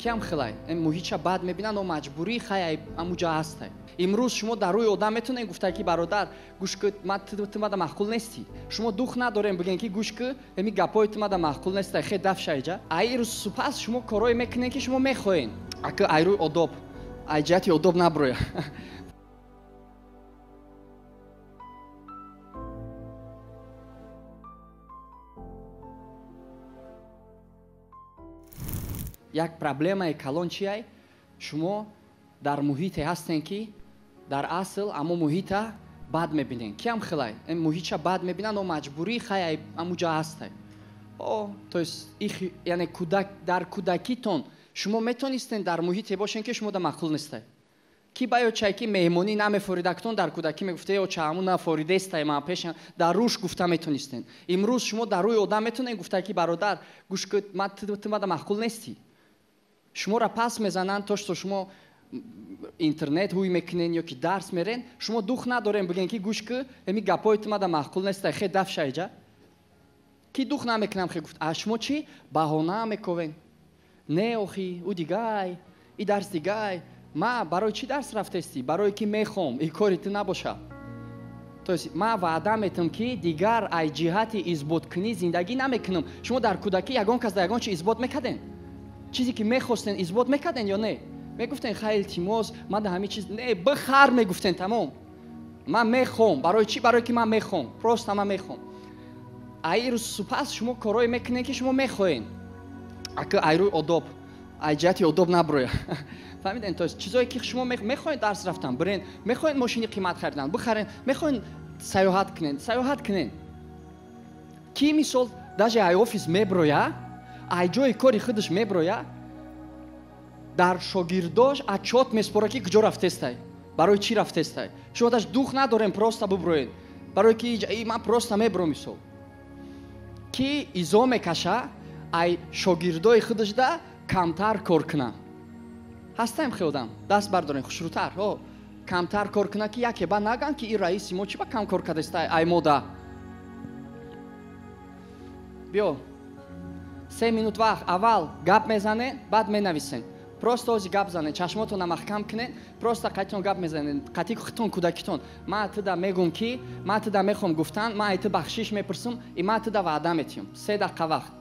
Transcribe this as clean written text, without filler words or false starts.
Киам хилай муҳитша бад мебинанд, маҷбурӣ хай амуҷа ҳастай. Имрӯз шумо дар рӯи одам метонед гуфта ки бародар гӯш ки ту мада маъқул нестӣ. Шумо дух надорем бигӯен ки гӯш ки ами гапҳои ту мада маъқул нестай, хе дафшайҷа. Ай рӯз супас шумо корое мекунед ки шумо мехоҳед. Ака ай рӯи одоб, ай ҷиҳати одоб наброя. Як проблемаи калон чиай? Шумо дар муҳите ҳастен ки дар асл амо муҳита бад мебинен. Киам хилай муҳитша бад мебинанд, маҷбурӣ хай амуҷа ҳастай. О, то есть яъне кӯдак дар кӯдакитон шумо метонистен дар муҳите бошен ки шумо да маъқул нестай. Ки ба ё чай ки меҳмонӣ намефоридактон дар кӯдакӣ мегуфта ё ча ҳамун нафоридестай ман пеш дар рӯш гуфта метонистен. Имрӯз шумо дар рӯи одам метонед гуфта ки бародар гӯш ки ту мада маъқул нестӣ. Шуморо пас мезананд то что шумо интернет ҳуй мекунен ё ки дарс мерен, шумо дух надорем бигӯен ки гӯш ки ами гапҳои ту мада маъқул нестай, хе дафшайҷа. Ки дух намекунам хе гуфт, а шумо чӣ? Баҳона мековен. Не охи, ӯ дигай, и дарс дигай. Ма барои чӣ дарс рафтестӣ? Барое ки мехом, и кори ту набоша. То есть ма ваъда метам ки дигар ай ҷиҳати исботкунӣ зиндагӣ намекунам. Шумо дар кӯдакӣ ягон кас дар ягон чи исбот мекарден? Чизе ки мехостен исбот мекарден ё не? Мегуфтен хай илтимос, ман да ҳамин чиз не, бихар мегуфтен тамом. Ман мехом. Барои чӣ? Барое ки ман мехом. Просто ман мехом. Ай рӯз супас шумо корое мекунед ки шумо мехоҳед. Ака ай рӯи одоб, ай ҷиҳати одоб наброя. Фаҳмиден? То есть чизое ки шумо мехоҳед дарс рафтан, бирен, мехоҳед мошини қимат харидан, бихарен, мехоҳед саёҳат кунед, саёҳат кунед. Ки мисол даже ай офис меброя, ай ҷои кори худаш меброя, дар шогирдош отчёт меспора ки куҷо рафтестай, барои чӣ рафтестай. Шумо даш дух надорем просто буброед, барое ки ман просто мебром мисол. Ки изо мекаша ай шогирдои худашда камтар кор куна. Ҳастаем хе одам, даст бардорем хушрӯтар, о камтар кор куна ки яке ба наган ки ин раиси мо чӣ ба кам кор кардестай ай мода. Биё 3 минут вақт, аввал гап мезанед, баъд менависен. Просто ози гап занед, чашмотонро маҳкам кунед, просто қатитон гап мезанед, қати худтон кӯдакитон. Ман туда мегӯм ки ман туда мехоҳам гуфтан, ман ай ту бахшиш мепурсам и ман туда ваъда метиҳам. 3 дақиқа вақт.